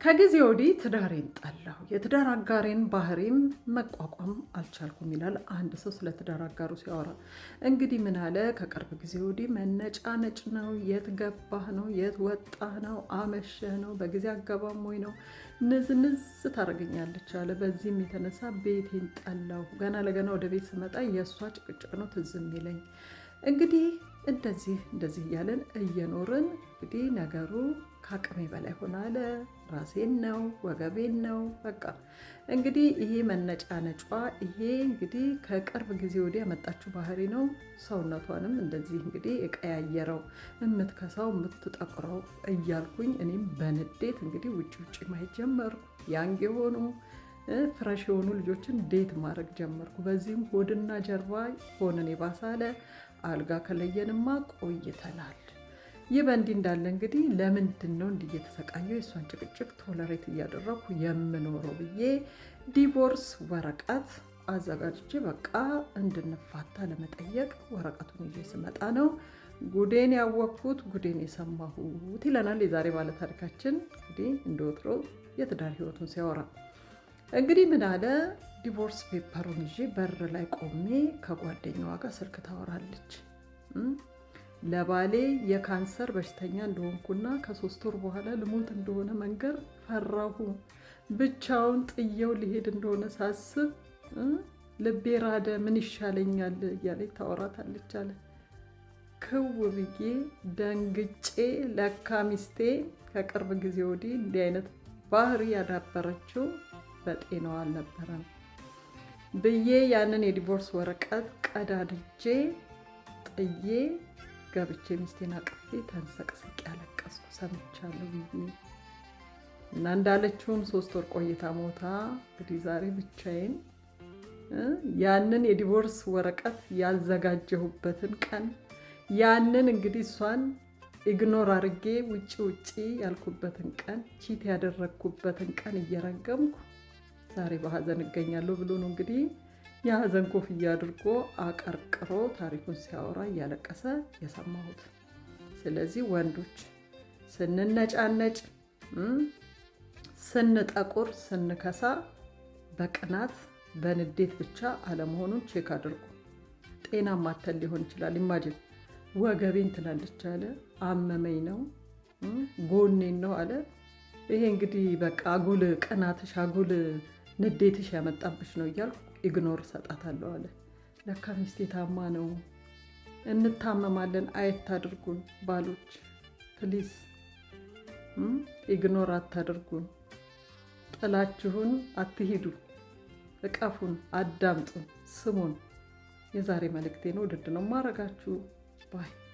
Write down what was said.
ከጊዜ ወዲህ ትዳሬን ጠላሁ፣ የትዳር አጋሬን ባህሪም መቋቋም አልቻልኩም ይላል አንድ ሰው ስለ ትዳር አጋሩ ሲያወራ። እንግዲህ ምን አለ? ከቅርብ ጊዜ ወዲህ መነጫነጭ ነው። የት ገባህ ነው፣ የት ወጣህ ነው፣ አመሸህ ነው፣ በጊዜ አገባም ወይ ነው፣ ንዝንዝ ታደርገኛለች አለ። በዚህም የተነሳ ቤቴን ጠላሁ። ገና ለገና ወደ ቤት ስመጣ የእሷ ጭቅጭቅ ነው ትዝ የሚለኝ። እንግዲህ እንደዚህ እንደዚህ እያለን እየኖርን እንግዲህ ነገሩ ከአቅሜ በላይ ሆነ አለ። ራሴን ነው ወገቤን ነው በቃ። እንግዲህ ይሄ መነጫነጯ ይሄ እንግዲህ ከቅርብ ጊዜ ወዲህ ያመጣችው ባህሪ ነው። ሰውነቷንም እንደዚህ እንግዲህ የቀያየረው፣ የምትከሳው የምትጠቁረው እያልኩኝ እኔም በንዴት እንግዲህ ውጭ ውጭ ማየት ጀመርኩ። Young የሆኑ፣ fresh የሆኑ ልጆችን date ማድረግ ጀመርኩ። በዚህም ሆድና ጀርባ ሆነን የባሳለ አልጋ ከለየንማ ቆይተናል። ይህ በእንዲህ እንዳለ እንግዲህ ለምንድን ነው እንዲህ እየተሰቃየሁ የእሷን ጭቅጭቅ tolerate እያደረኩ የምኖረው ብዬ divorce ወረቀት አዘጋጅቼ በቃ እንድንፋታ ለመጠየቅ ወረቀቱን ይዤ ስመጣ ነው ጉዴን ያወቅኩት፣ ጉዴን የሰማሁት ይለናል የዛሬ ባለታሪካችን። እንግዲህ እንደ ወትሮ የትዳር ህይወቱን ሲያወራ እንግዲህ ምን አለ? Divorce paper ኡን ይዤ በር ላይ ቆሜ ከጓደኛዋ ጋር ስልክ ታወራለች። ለባሌ የካንሰር በሽተኛ እንደሆንኩና ከ3 ወር በኋላ ልሞት እንደሆነ መንገር ፈራሁ። ብቻውን ጥየው ሊሄድ እንደሆነ ሳስብ ልቤ ራደ፣ ምን ይሻለኛል እያለች ታወራታለች አለ። ክው ብዬ ደንግጬ ለካ ሚስቴ ከቅርብ ጊዜ ወዲህ እንዲህ አይነት ባህሪ ያዳበረችው በጤናዋ አልነበረም ብዬ ያንን የ divorce ወረቀት ቀዳድጄ ጥዬ ገብቼ ሚስቴን አቅፌ ተንሰቅስቄ ያለቀስኩ ሰምቻለሁ ብዬ። እና እንዳለችውም 3 ወር ቆይታ ሞታ እንግዲህ ዛሬ ብቻዬን ያንን የ divorce ወረቀት ያዘጋጀሁበትን ቀን፣ ያንን እንግዲህ እሷን ignore አርጌ ውጭ ውጭ ያልኩበትን ቀን፣ cheat ያደረግኩበትን ቀን እየረገምኩ ዛሬ በሀዘን እገኛለሁ ብሎ ነው እንግዲህ የሀዘን ኮፍያ አድርጎ አቀርቅሮ ታሪኩን ሲያወራ እያለቀሰ የሰማሁት። ስለዚህ ወንዶች ስንነጫነጭ፣ ስንጠቁር፣ ስንከሳ በቅናት በንዴት ብቻ አለመሆኑን check አድርጉ። ጤናማ አተን ሊሆን ይችላል። Imagine ወገቤን ትላለች አለ፣ አመመኝ ነው፣ ጎኔን ነው አለ። ይሄ እንግዲህ በቃ አጉል ቅናትሽ፣ አጉል ንዴትሽ ያመጣብሽ ነው እያልኩ ignore ሰጣታለሁ አለ። ለካ ሚስቴ ታማ ነው። እንታመማለን፣ አየት አድርጉን ባሎች፣ please ignore አታድርጉን፣ ጥላችሁን አትሂዱ፣ እቀፉን፣ አዳምጡን፣ ስሙን። የዛሬ መልእክቴ ነው። ውድድ ነው ማረጋችሁ። Bye.